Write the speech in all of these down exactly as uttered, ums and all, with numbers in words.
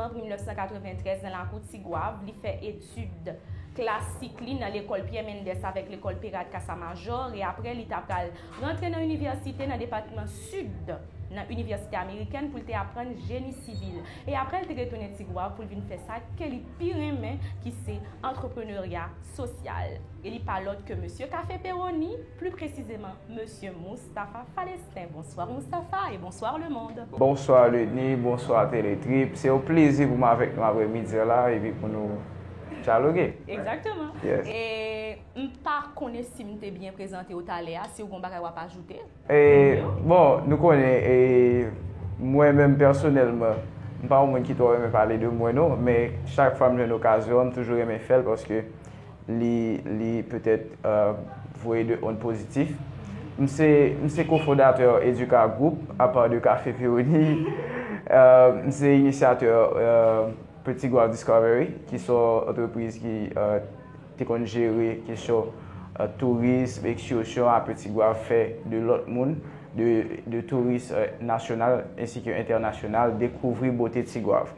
An mil nèf san katreventrèz nan lakou Tigwav, li fè etid klasik li nan lekòl Pierre Mendès avèk lekòl Peyrade Casamajor, e apre li ta pral rantre nan inivèsite nan depatman Sid nan inivèsite amerikèn pou l te aprann jeni sivil. E apre l te retounen Tigwav pou l vin fè sa ke li pi renmen, ki se antreprenerya sosyal. E li pa lòt ke mesye Kafe Peroni, pli presizeman mesye Moustapha Falestin. Bonswa Moustapha e bonswa lemonn. Bonswa Leni, bonswa Teletrip. Se yon plezi pou mwen avèk nou aprè midi a la epi pou nou dyaloge. Egzakteman. Yes. E m pa konnen si m te byen prezante w talè a, si w gen yon bagay w ap ajoute. E, bon, nou konnen, e, mwen menm pèsonèlman, m pa yon moun ki twò renmen pale de mwen non, men chak fwa m jwenn okazyon an, m toujou renmen fè l paske li, li petèt, euh, voye de onn pozitif. M se, m se kofondatè Educa Group, apa de Kafe Peroni. Euh, m se inisyatè, euh, Petit Goave Discovery, ki se yon antrepriz ki, euh, te konn jere kesyon, euh, tourism, ekskursyon a Petit Goave fè de lòt moun, de, de touris, euh, nasyonal ensi ke entènasyonal, dekouvri bote Ti Goave.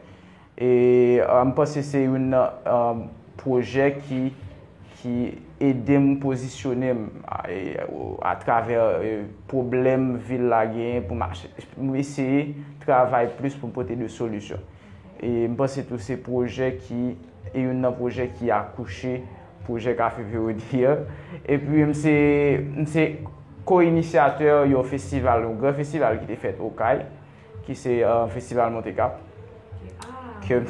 E, euh, m panse se youn nan, euh, pwojè ki, ki ede m pozisyone m, a, e, atravè, e, pwoblèm vil la genyen pou m ach-, pou m eseye travay plis pou m pote de solisyon. E m panse tou se pwojè ki, e youn nan pwojè ki akouche pwojè Kafe Peroni an. Epi m se, m se ko-inisyatè yon festival, yon gran festival ki te fèt Okay, ki se, euh, Festival Monte Cap, ke,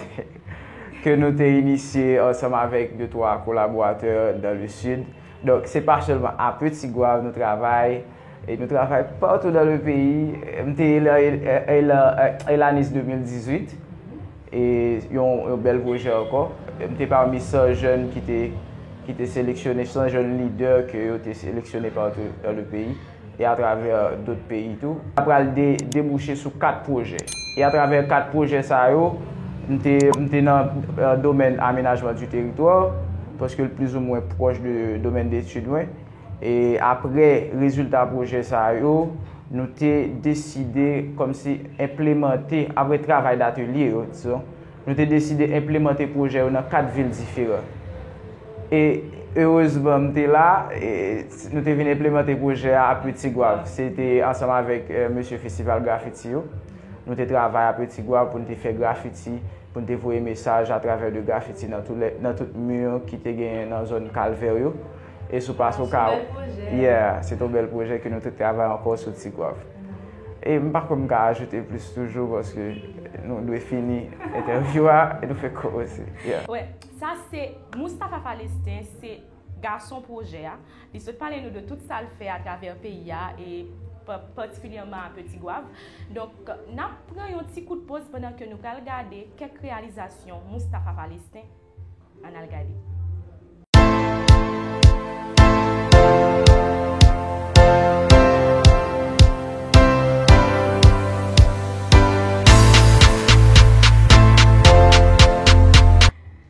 ke nou te inisye ansanm avèk de twa kolaboratè dans le sud. Donk, se pa sèlman a Petit Goave nou travay, e nou travay partout dans le pays. M te Ela-, Ela-, Elanis de mil dizuit, e yon, yon bèl pwojè ankò. M te pami san jèn ki te, ki te seleksyone, san jèn lidè ke yo te seleksyone partout dans le pays e atravè dòt peyi tou. Sa pral de-, debouche sou kat pwojè. E atravè kat pwojè sa yo, m te, m te nan, euh, domèn amenajman di teritwa, paske l plizoumwen pwòch de domèn detid mwen. E apre rezilta pwojè sa yo, nou te deside kòmsi enplemante, apre travay datelye yo, dizon, nou te deside enplemante pwojè yo nan kat vil diferan. E erezman, m te la, e nou te vin enplemante pwojè a a Petit Goave. Se te ansanm avèk, eh, mesye Festival Grafiti yo. Nou te travay a Petit Goave pou n te fè grafiti, pou n te voye mesaj atravè de grafiti nan tout lè, nan tout mi ki te genyen nan zòn Kalvè yo. E sou pase ou ka, yeah, se te yon bèl pwojè ke nou te travay ankò sou Ti Goave. E m pa kwè m ka ajoute plis toujou, paske nou dwe fini entèvyou a e nou fèk kòmanse. Yeah. Wè, sa se Moustapha Falestin, se gason pwojè a. Li sot pale nou de tout sa l fè atravè peyi a e pa-, patikilyèman a Petit Goave. Donk, n ap pran yon ti kout poz pandan ke nou pral gade kèk reyalizasyon Moustapha Falestin. Ann al gade.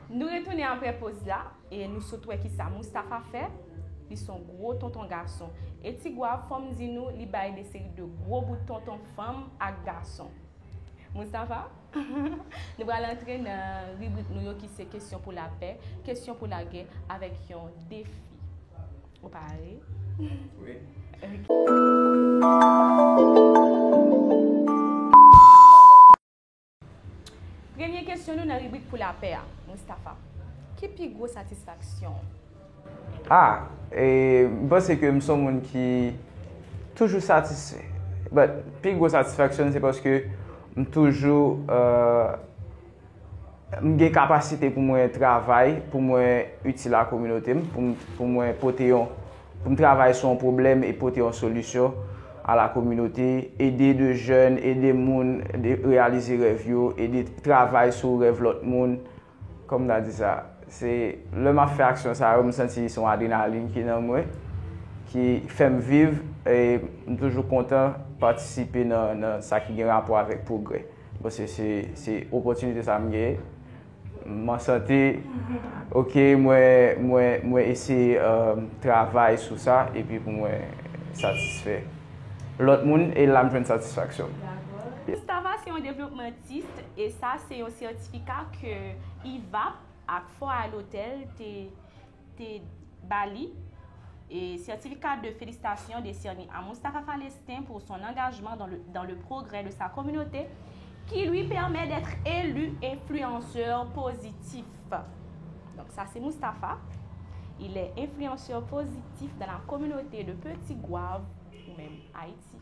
Nou retounen apre poz la e nou sot wè kisa Moustapha fè. Li se yon gwo tonton gason. E Ti Gwav, fò m di nou, li bay de seri de gwo bout tonton fanm ak gason. Moustapha, nou pral antre nan ribrik nou yo ki se kesyon pou lapè, kesyon pou lagè avèk yon defi. Ou pare? Wi. Ok. Premye kesyon nou nan ribrik pou lapè a, Moustapha. Ki pi gwo satisfaksyon w? Ah, e, m panse ke m se yon moun ki toujou satisfè. But, pi gwo satisfaksyon se paske m toujou, euh, m gen kapasite pou mwen travay, pou mwen itil a kominote m, pou m, pou mwen pote yon, pou m travay sou yon pwoblèm e pote yon solisyon a la kominote, ede de jèn, ede moun de, reyalize rèv yo, ede travay sou rèv lòt moun. Kòm m ta di sa, se lè m ap fè aksyon sa yo, m santi se yon adrenalin ki nan mwen, ki fè m viv, e m toujou kontan patisipe nan, nan sa ki gen rapò avèk pwogrè. Paske se, se opòtinite sa m genyen. M an sante, ok, mwen, mwen, mwen eseye, euh, travay sou sa, epi pou mwen satisfè lòt moun, e la m jwenn satisfaksyon m. Dakò. Moustapha se Devlopman tis, e sa se yon sètifika ke IVAP ak Fort Lauderdale te, te ba li. Et certificat de félicitations décerné à Moustapha Falestin pour son engagement dans le, dans le progrès de sa communauté qui lui permet d'être élu influenceur positif. Donc ça c'est Moustapha. Il est influenceur positif dans la communauté de Petit Goâve ou même Haïti.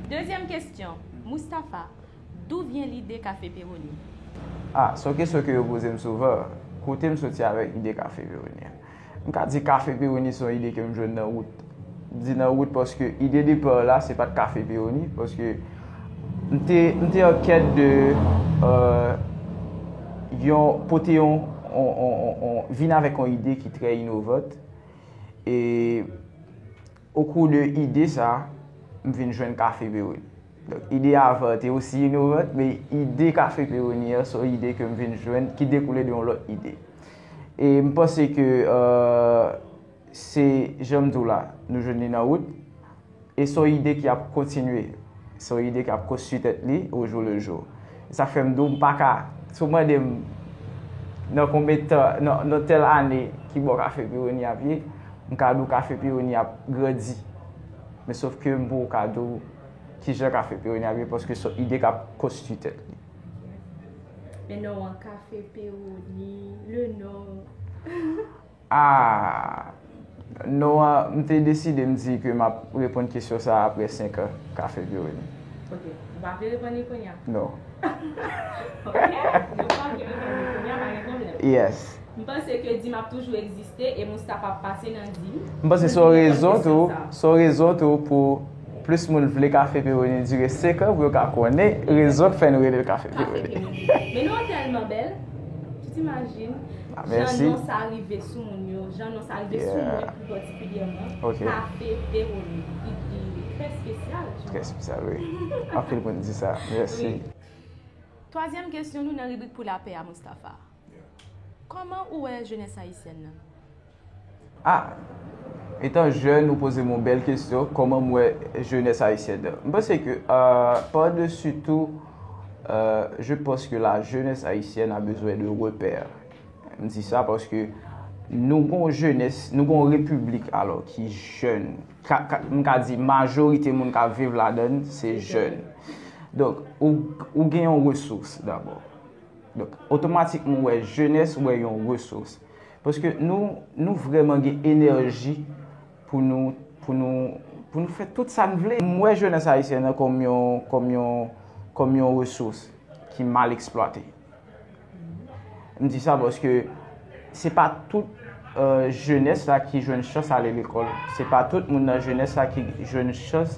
Dezyèm kesyon, Moustapha, d'où vient l'idée Café Peroni? Ah, se yon kesyon ke yo poze m souvan. Kote m soti avèk ide Café Peroni an? M ka di Café Peroni se yon ide ke m jwenn nan wout. M di nan wout paske ide depa la, se pa t Café Peroni, paske m te, m te an kèt de, euh, yon, pote yon, on, on, on, on, vin avèk yon ide ki trè inovant. E okou de ide sa, m vin jwenn Café Peroni. Donk, ide avan te osi inovant, men ide Café Peroni an, se yon ide ke m vin jwenn, ki dekoule de yon lòt ide. E m panse ke, euh, se, jan m di w la, nou jwenn li nan wout, e se yon ide ki ap kontinye, se yon ide ki ap konstwi tèt li au jour le jour. E sa fè m di w, m pa ka, si w mande m nan konbyen tan, nan, nan tèl ane, ki bò Café Peroni ap ye, m ka di w Café Peroni ap grandi. Men sòf ke m poko ka di w kijan Café Peroni ap ye, paske se yon ide k ap konstwi tèt li. Men non an, Café Peroni, le nom. Ah, non an, m te deside m di ke m ap reponn kesyon sa a apre senk an Café Peroni. Ok. Ou pa vle reponn li kounye a? Non. Ok. Nou pa vle reponn li kounye a, pa gen pwoblèm. Yes. M panse ke Dim ap toujou egziste e Moustapha ap pase nan Dim. M panse se yon rezon tou, se yon rezon tou pou plis moun vle Café Peroni dire senk an pou yo ka konnen rezon k fè nou rele l Café Peroni. Men non an tèlman bèl, tu t'imagines? Ah, jan non sa rive sou moun yo, jan non sa rive sou mwen pli patikilyèman, Café Peroni, li, li trè espesyal, tu vois. Trè espesyal, wi. Anpil moun di sa. Mèsi. Twazyèm kesyon nou nan ribrik Pou Lapè a, Moustapha. Kòman ou wè jenès ayisyèn nan? Ah, etan jèn, ou poze m yon bèl kesyon, kòman m wè jenès ayisyèn nan? M panse ke, euh, pa desi tou, euh, je pense que la jeunesse haïtienne a besoin de repères. M di sa paske nou gon jenès, nou gon repiblik alò ki jèn. Ka, ka, m ka di majorite moun k ap viv ladan l se jèn. Donk, ou, ou gen yon resous dabò. Donk, otomatikman, ou wè jenès, ou wè yon resous. Paske nou, nou vrèman gen enèji pou nou, pou nou, pou nou fè tout sa n vle. M wè jenès ayisyèn nan kòm yon, kòm yon, kòm yon resous ki mal eksplwate. M di sa paske se pa tout, euh, jenès la ki jwenn chans ale lekòl. Se pa tout moun nan jenès la ki jwenn chans,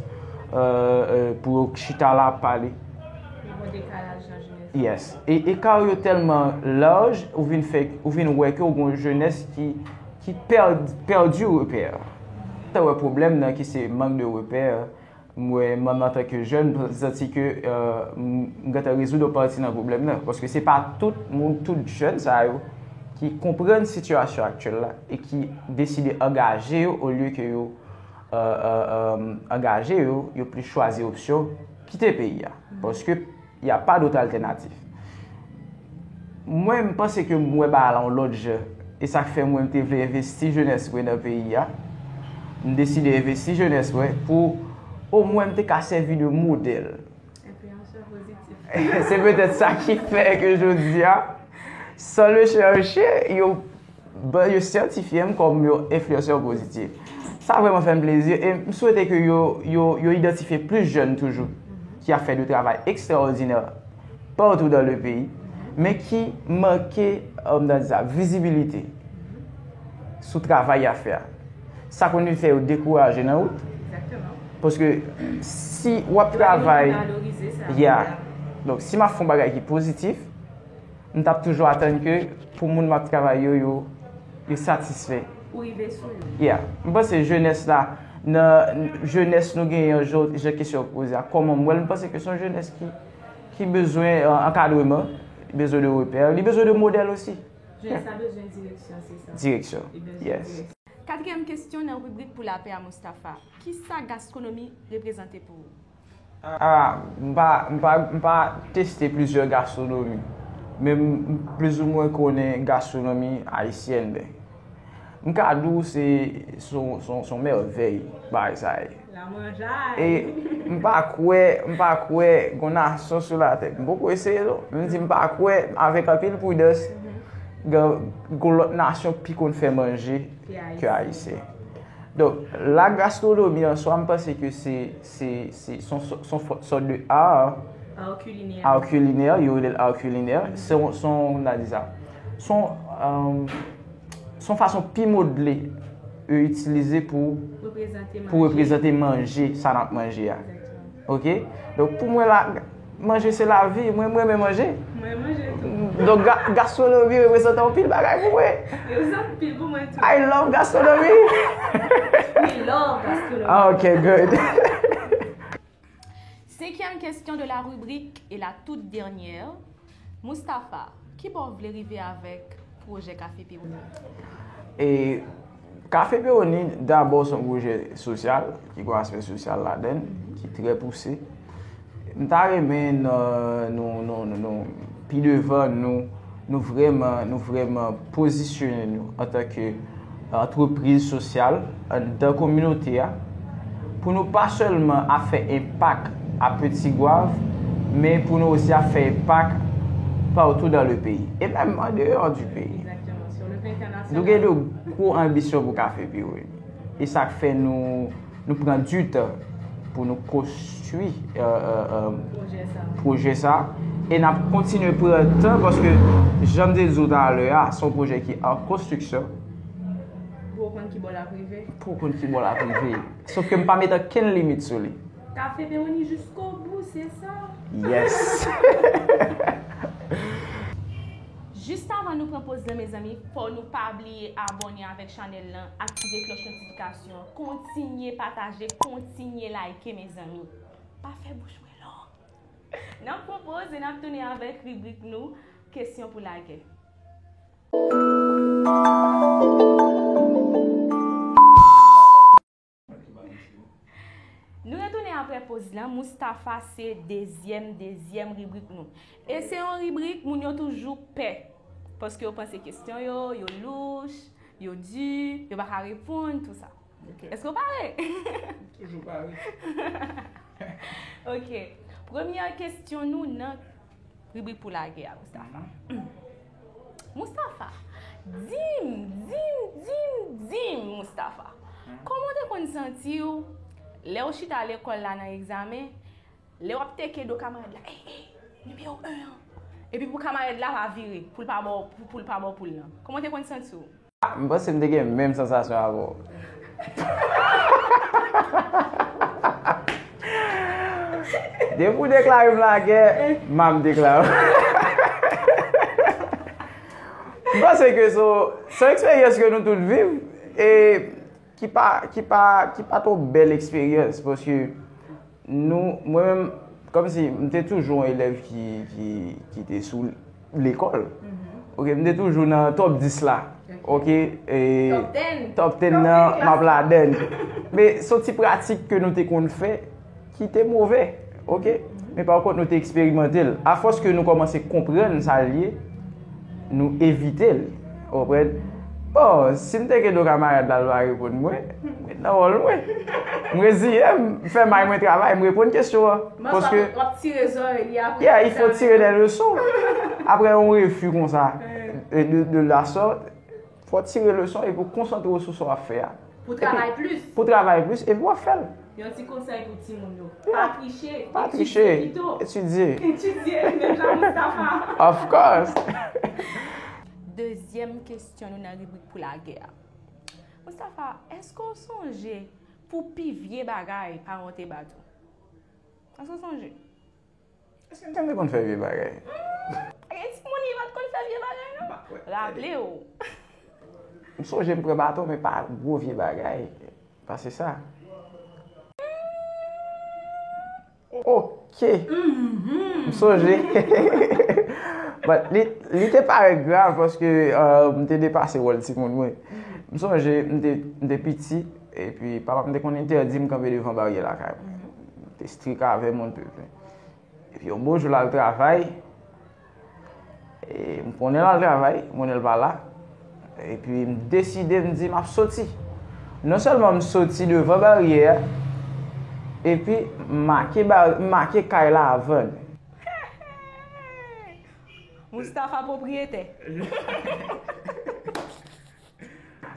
euh, euh, pou yo chita la ap pale. Gen yon dekalaj nan jenès. Yes. E eka yo tèlman laj, ou vin fè, ou vin wè ke w gen yon jenès ki, ki pèd, pèdi repè. Sa wè pwoblèm nan ki se mank de repè. M wè, mwen, antanke jèn, m santi ke, euh, m, m gentan rezoud yon pati nan pwoblèm nan. Paske se pa tout moun, tout jèn sa yo ki konprann sitiyasyon aktyèl la e ki deside angaje yo olye ke yo, euh, euh, euh, angaje yo, yo plis chwazi opsyon kite peyi a. Paske y a pas d'autre alternative. Mwen, m panse ke m wè bagay la yon lòt jan. E sa k fè mwen, m te vle envesti jenès mwen nan peyi a. M deside envesti jenès mwen pou omwen m te ka sèvi de modèl. Enfliyansè pozitif. Se petèt sa ki fè ke jodi a, san le chèche, yo Bon, yo sètifye m kòm yon enfliyansè pozitif. Sa vrèman fè m plezi e m swete ke yo, yo, yo idantifye plis jèn toujou ki ap fè de travay ekstraòdinè partou dans le pays, men ki manke, euh, m ta di sa, vizibilite sou travay y ap fè a. Sa konn vin fè yo dekouraje nan wout. Paske si w ap travay, yeah. Donk, si m ap fè yon bagay ki pozitif, m t ap toujou atann ke pou moun m ap travay yo, yo, yo satisfè. Pou rive sou yo. Yeah. M panse jenès la, nan jenès nou genyen an, jan, jan kesyon poze a, kòman m wè l, m panse ke se yon jenès ki, ki bezwen, euh, ankadreman, li bezwen de repè, li bezwen de modèl osi. Jenès la bezwen direksyon, se sa. Direksyon. Li bezwen direksyon. Katriyèm kesyon nan ribrik Pou Lapè a, Moustapha. Kisa gastwonomi reprezante pou ou? Ah, m pa, m pa, m pa teste plizyè gastwonomi, men m plizoumwen konnen gastwonomi ayisyèn, ben. M ka di w se, se yon, se yon, se yon mèvèy bagay sa ye. E m pa kwè, m pa kwè gon nasyon sou latè. M poko eseye non. M di m pa kwè avèk anpil pridans gen, gon lòt nasyon pi konn fè manje ke ayisyen. Donk, la gastwonomi an swa, m panse ke se, se, se, se yon sò-, se yon fò-, sòt de art, art culinaire, yo rele l art culinaire. Se yon, se yon, n a di sa. Se yon, euh, se yon fason pi modle yo itilize pou, pou reprezante manje sa n ap manje a. Oke? Donk, pou mwen la, manje se lavi. Mwen, mwen renmen manje. Mwen manje tou. Donk, ga-, gastwonomi reprezante anpil bagay pou mwen. Reprezante anpil pou mwen tou. I love gastronomy. We love gastronomy. Ah, ok, good. Cinquième question de la rubrique et la toute dernière. Moustapha, ki bò w vle rive avèk pwojè Kafe Pewoni? E Kafe Pewoni, dabò, se yon pwojè sosyal, ki gen yon aspè sosyal ladan l, ki trè pouse. M ta renmen, euh, nou, nou, nou, nou, pi devan, nou, nou vrèman, nou vrèman pozisyone nou antanke antrepriz sosyal anndan kominote a, pou nou pa sèlman ap fè enpak a Petit Goâve, men pou nou osi ap fè enpak partout dans le pays, e menm an deyò di peyi. Nou gen de gwo anbisyon pou Kafe Pewoni. E sa k fè nou, nou pran du tan pou nou konstwi, euh, euh, euh, pwojè sa. E n ap kontinye pran tan paske, jan m te di w talè a, se yon pwojè ki an konstriksyon. Pou w konn ki bò l ap rive. Pou w konn ki bò l ap rive. Sof ke m pa met okenn limit sou li. Kafe Pewoni jiskobou, se sa? Yes. Jis avan nou pran poz lan, mezanmi, fò nou pa bliye abòne avèk chanèl lan, aktive klòch notifikasyon, kontinye pataje, kontinye like, mezanmi. Pa fè bouch mwen long. N ap pran poz e n ap tounen avèk ribrik nou, kesyon pou lagè. Nou retounen apre poz lan. Moustapha se dezyèm, dezyèm ribrik nou. E se yon ribrik moun yo toujou pè. Paske yo panse kesyon yo, yo louch, yo di, yo pa ka reponn, tou sa. Ok. Èske w pare? Toujou pare. Ok. Premyè kesyon nou nan ribrik pou lagè a, Moustapha. Moustapha, di m, di m, di m, di m, Moustapha. Kòman w te konn santi w lè w chita lekòl la nan egzamen, lè w ap teke do kamarad la, ey, ey, nimewo en an. Epi pou kamarad la pa vire, pou l pa ba w, pou, pou l pa ba w poul lan. Kòman w te konn santi w? M panse m te gen menm sansasyon avè w. Depi w deklare m lagè, m ap deklare w. M panse ke se, se yon eksperyans ke nou tout viv, e ki pa, ki pa, ki pa twò bèl eksperyans, paske nou, mwen menm, kòmsi m te toujou yon elèv ki, ki, ki te sou lekòl. Ok, m te toujou nan top dis la. Ok, e top ten nan, m ap ladann. Men se yon ti pratik ke nou te konn fè ki te move. Ok? Men pa kont nou te eksperimante l. Afòs ke nou kòmanse konprann sa l ye, nou evite l. Ou konprann? Bon, si m te gen do kamarad la, l pa reponn mwen, m ret nan wòl mwen. M reziyen m, m fè may mwen travay, m reponn kesyon an. Paske, w ap tire zòrèy li apre. Yeah, il faut tirer des leçons. Apre yon refi konsa, e de, de la sorte, fò w tire leson epi w konsantre w sou sa w ap fè a. Pou travay plis. Pou travay plis, epi w ap fè l. Yon ti konsèy pou timoun yo. Pa triche, pa triche, etidye pito. Etidye. Etidye, menm jan Moustapha. Of course. Dezyèm kesyon nou nan ribrik pou lagè a. Moustapha, èske w sonje pou pi vye bagay paran w te bat ou? Èske w sonje? Èske m te konn fè vye bagay? Pa gen timoun ki pa t konn fè vye bagay, non. Raple w. M sonje m pran baton, men pa gwo vye bagay. Pase sa. Ok. M sonje. But li, li te parèt grav paske, euh, m te depase wòl timoun mwen. M sonje m te, m te piti, epi papa m te konn entèdi m kanpe devan baryè lakay mwen. Te strik avè m yon pèp. Epi yon bon jou l al travay, e m konnen l al travay, m konnen l pa la. Epi m deside, m di m ap soti. Non sèlman m soti devan baryè a, epi m make, ba- m make kay la a vann. Moustapha pwopriyetè.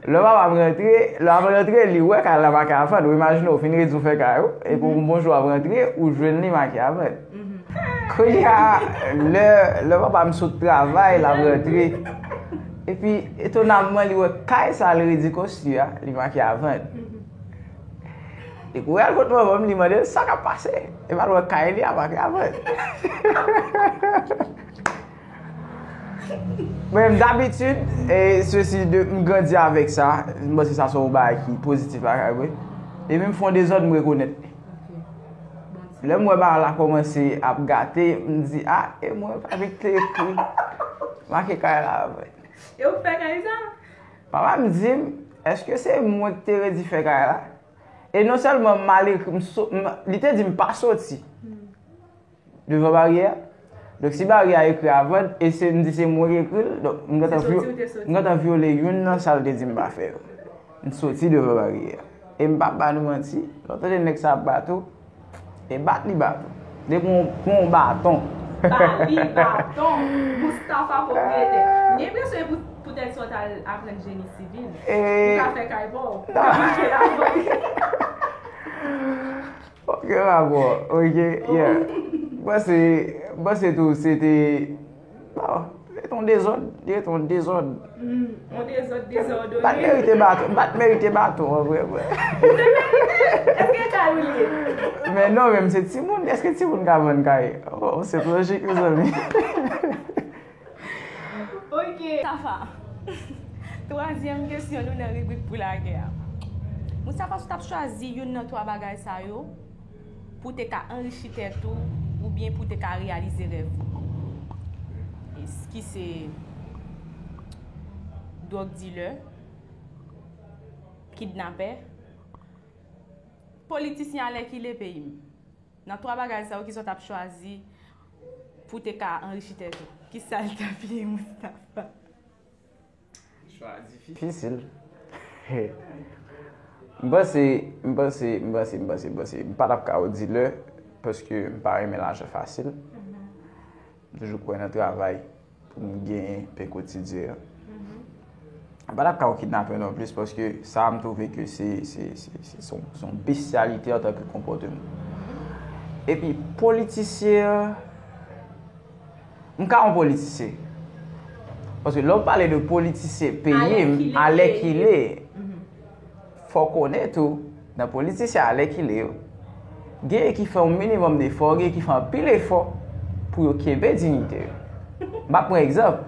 Lè papa m rantre, lè ap rantre, li wè kay la pa ka vann. Ou imajine w fin redi w fè kay ou, epi yon bon jou ap rantre, ou jwenn li make a vann. Kounye a, lè, lè papa m sot travay, l ap rantre. Epi, etonamman, li wè kay sa l redi konstwi a, li make a vann. Li kouri al kot manman m, li mande l sa k ap pase. Epi l wè kay li a make a vann. Mwen menm dabitid, e sesi de, m grandi avèk sa, m panse sa se yon bagay ki pozitif lakay mwen. Epi m fè yon dezòd, m rekonèt li. Lè m wè bagay la kòmanse ap gate, m di, a, e mwen pa vin te ekri make kay la avè. E ou k fè kay sa? Papa m di m, èske se mwen ki te redi fè kay la? E non sèlman m al ekri, m so- m- li te di m pa soti devan baryè a. Donk, si baryè a ekri a vann, e se, m di se mwen ki ekri l, donk, m gentan vyole youn nan sa l te di m pa fè yo. M soti devan baryè a. E m p ap ba nou manti, lè w tande nèg sa ap bat ou, e bat li bat ou. Depi w pran yon baton. Ba li baton. Moustapha pwopriyetè. M gen enpresyon e pou- poutèt sa w t al aprann jeni sivil. Ou ka fè kay pa w. Ou ka make lavan. Ok, rapò. Ok, yeah. Mwen se, mwen se tou, se te, bon, se te yon dezòd, se te yon dezòd. Yon dezòd dezòdone. M pa t merite baton, m pa t merite baton, an vre, vre. Èske e kay ou li ye? Men non, men m se timoun, èske timoun ka vann kay? Oh, se lojik, mezanmi. Ok. Tafa. Twazyèm kesyon nou nan ribrik pou lagè a. Moustapha, si w t ap chwazi youn nan twa bagay sa yo pou w te ka anrichi tèt ou oubyen pou w te ka reyalize rèv ou, ki se dwòg dilè, kidnapè, politisyen alèkile peyi m. Nan twa bagay sa yo, kisa w t ap chwazi pou w te ka anrichi tèt ou? Kisa l t ap ye, Moustapha? Difisil. M panse, m panse, m panse, m panse, m panse, m pa t ap ka yon dilè, paske m pa renmen lajan fasil. M toujou kwè nan travay pou m genyen pen kotidyen an. M pa t ap ka yon kidnapè non plis, paske sa a m twouve ke se, se, se, se, se yon, se yon bestyalite antanke konpòteman. Epi politisyen an, m ka yon politisyen. Paske lè w pale de politisyen peyi m, alèkile, fò w konnen tou, nan politisyen alèkile yo, genyen ki fè yon minimòm defò, genyen ki fè anpil efò pou yo kenbe diyite yo. M ap pran egzanp,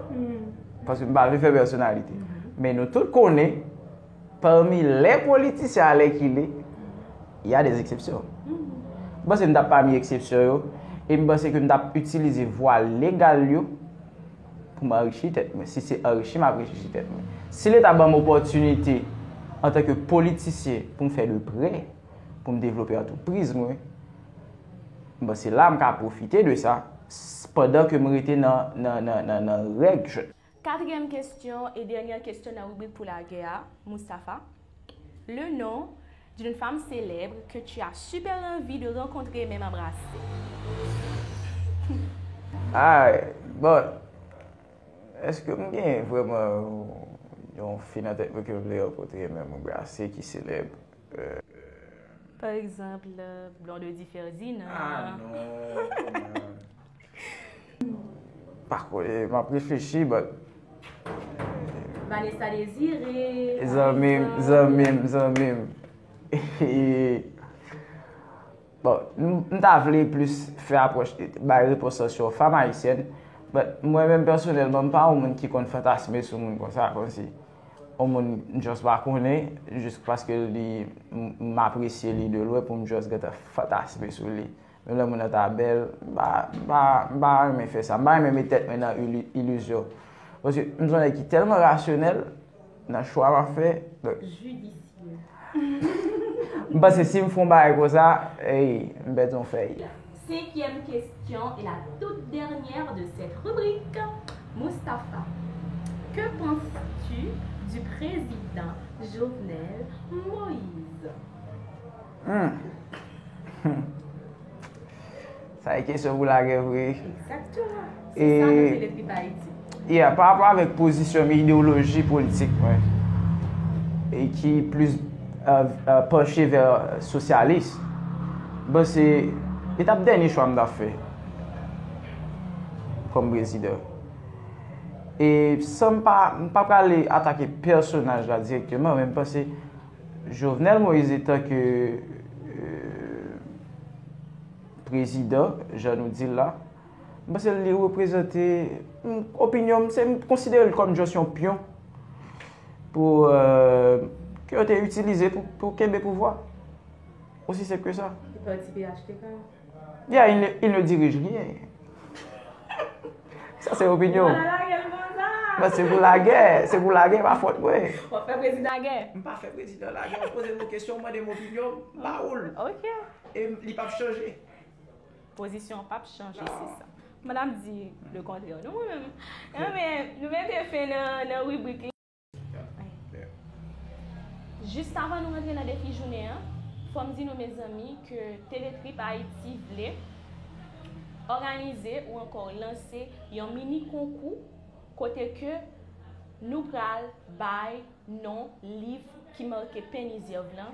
paske m pa vle fè pèsonalite. Men nou tout konnen, pami lè politisyen alèkile, y a des exceptions. M panse m t ap pami eksepsyon yo, e m panse ke m t ap itilize vwa legal yo pou m anrichi tèt mwen. Si se anrichi m ap anrichi tèt mwen. Si Leta ban m opòtinite antanke politisyen pou m fè de prè, pou m devlope antrepriz mwen, m panse la m ka pwofite de sa, s- pandan ke m rete nan, nan, nan, nan, nan règ. Katriyèm kesyon e dènyè kesyon nan ribrik pou lagè a, Moustapha. Le nom d'une femme célèbre que tu as super envie de rencontrer et même embrasser. Ah, bon. Èske m gen vrèman yon fi nan tèt mwen ke m vle rankontre, menm brase ki selèb? Pa egzanp, Blondedy Ferdinand. Ah non, kòman? Pa konnen, m ap reflechi, but Vanessa Désiré. Zanmi m, zanmi m, zanmi m. Bon, m, m ta vle plis fè apwòch, bay repons lan sou fanm ayisyèn, but mwen menm pèsonèlman, m pa yon moun ki konn fantasme sou moun konsa, kòmsi yon moun m just pa konnen, jis paske li, m, m apresye li de lwen pou m just gentan fantasme sou li. Menm lè moun nan ta bèl, m pa, m pa, m pa renmen fè sa. M pa renmen met tèt mwen nan ili- ilizyon. Paske m se yon nèg ki tèlman rasyonèl nan chwa m ap fè. Donk, Jidisye. M panse si m fè yon bagay konsa, ey, m pèdi yon fèy. Cinquième question et la toute dernière de cette rubrique. Moustapha, que penses-tu du président Jovenel Moïse? Hmm. Sa e kesyon pou lagè vre. Exactement. Se sa nou te depi pa Ayiti. Yeah, pa rapò avèk pozisyon m, ideyoloji politik mwen, e ki plis uh, uh, panche vè sosyalis, m panse li t ap dènye chwa m t ap fè kòm prezidan. E san m pa, m pa prale atake pèsonaj la dirèkteman, men m panse Jovenel Moïse etan ke euh, prezidan, jan nou di l la, m panse li reprezante, m, opinyon m, se m konsidere l kòm just yon pyon pou euh, ke yo te itilize pou, pou kenbe pouvwa. Osi senp ke sa. Li pa ti P H T K. Yeah, il ne, il ne dirige rien. Sa se opinyon. Wala lagè l konsa. Bon, se pou lagè, se pou lagè, pa fòt mwen. W ap fè prezidan lagè. M pa fè prezidan lagè, w poze m yon kesyon, w mande m opinyon m, m ba ou l. Ok. E li p ap chanje. Pozisyon an p ap chanje, se sa. M pa t ap di le contraire non, mwen menm. Non, men nou mete fen nan, nan ribrik la. Jis avan nou rantre nan defi jounen an, fò m di nou, mezanmi, ke Teletrip Ayiti vle òganize ou ankò lanse yon mini konkou kote ke nou pral bay non liv ki make Penn Izèv lan,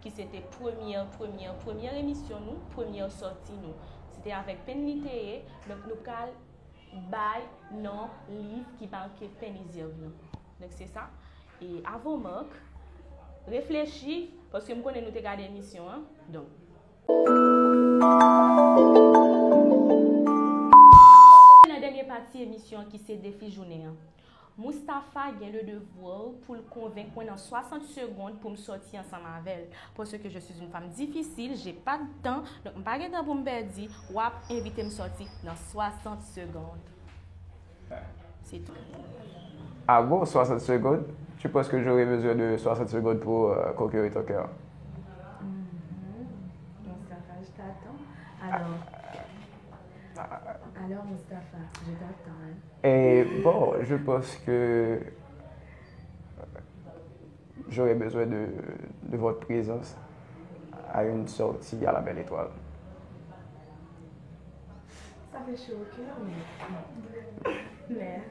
ki se te premyè, premyè, premyè emisyon nou, premyè sòti nou. Se te avèk Penn li te ye, donk nou pral bay non liv ki make Penn Izèv lan. Donk se sa. E avan Marc, reflechi, paske m konnen nou te gade emisyon an. Donk. Nan dènye pati emisyon an ki se defi jounen an. Moustapha gen le devoir pou l konvenk mwen nan swasant segonn pou m sòti ansanm avè l. Paske je suis une femme difficile, j'ai pas de temps, donk m pa gen tan pou m pèdi, w ap envite m sòti nan swasant segonn. Se tou. Ah bon, soixante secondes? Tu penses que j'aurais besoin de soixante secondes pour euh, conquérir ton cœur? Moustapha, je t'attends. Alors, alors Moustapha, je t'attends. Hein. Et bon, je pense que j'aurais besoin de, de votre présence à une sortie à la Belle Étoile. Ça fait chaud au cœur, mais. Mais.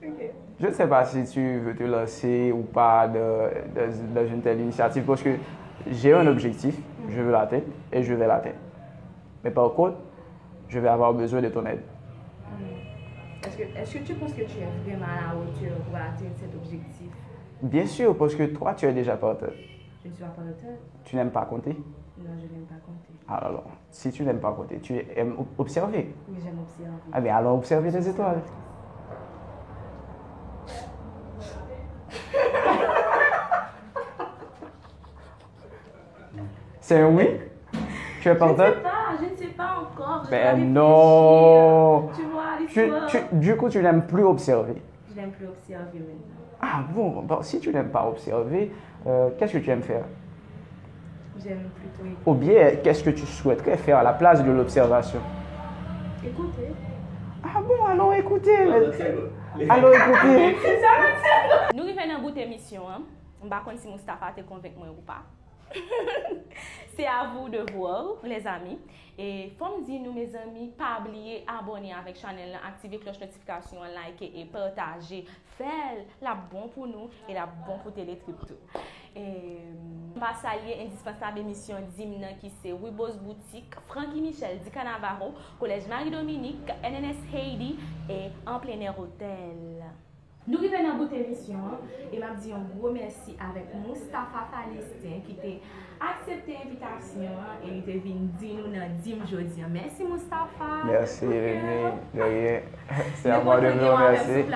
Ok. Je ne sais pas si tu veux te lancer ou pas dans, dans, dans une telle initiative parce que j'ai un objectif, je veux l'atteindre et je vais l'atteindre. Mais par contre, je vais avoir besoin de ton aide. Est-ce que, est-ce que tu penses que tu es vraiment à la hauteur pour atteindre cet objectif? Bien sûr, parce que toi, tu es déjà partant. Je ne suis pas partant. Tu n'aimes pas compter? Non, je n'aime pas compter. Alors, si tu n'aimes pas compter, tu aimes ob- observer. Oui, j'aime observer. Ah bien, allons observer les étoiles. C'est un oui? Tu es Je ne partant? sais pas, je ne sais pas encore. Je dois Ben réfléchir. Non. Tu vois Tu- l'histoire. tu- du coup, tu n'aimes plus observer. Je n'aime plus observer maintenant. Ah bon, bon, si tu n'aimes pas observer, euh, qu'est-ce que tu aimes faire? J'aime plutôt écouter. Ou bien, qu'est-ce que tu souhaiterais faire à la place de l'observation? Écouter. Ah bon, allons écouter. Allons écouter. Nou rive nan bout emisyon an. M pa konn si Moustapha te konvenk mwen ou pa. C'est à vous de voir, les amis. E fò m di nou, mezanmi, pa bliye abòne avèk chanèl lan, aktive klòch notifikasyon an, like e pataje. Fè l, l ap bon pou nou e l ap bon pou Teletrip tou. E m pa salye endispansab emisyon Dim nan ki se Wibos Boutique, Francky Michel, Dica Navarro, Kolèj Marie Dominique, N N S Haiti e An Plen È Hotel. Nou rive nan bout emisyon an e m ap di yon gwo mèsi avèk Moustapha Phalestin ki te aksepte envitasyon an e li te vin di nou nan Dim jodi an. Mèsi Moustapha. Merci, Eleni. De rien. C'est à moi de vous remercier.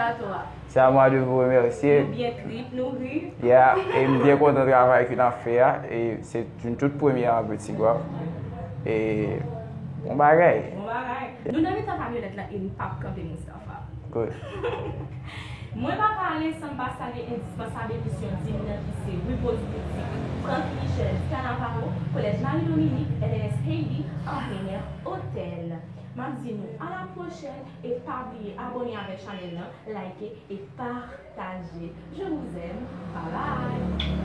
C'est à moi de vous remercier. Nou byen trip, nou ri. Yeah, e m byen kontan travay ke n ap fè a. E se yon tout premye an Petit Guav. E bon bagay. Bon bagay. Nou nan mitan kamyonèt la e n p ap kanpe Moustapha. Good. Mwen pa ka ale san m pa salye endispansab edisyon dim nan ki se Repose Boutique, Franck Michel, Di Cannavaro, Kolèj Marie Dominique, L N S Haiti, Anplenè Hotel. M ap di nou a la pwochèn e pa bliye abòne avèk chanèl nan, like e pataje. Je vous aime. Bye bye.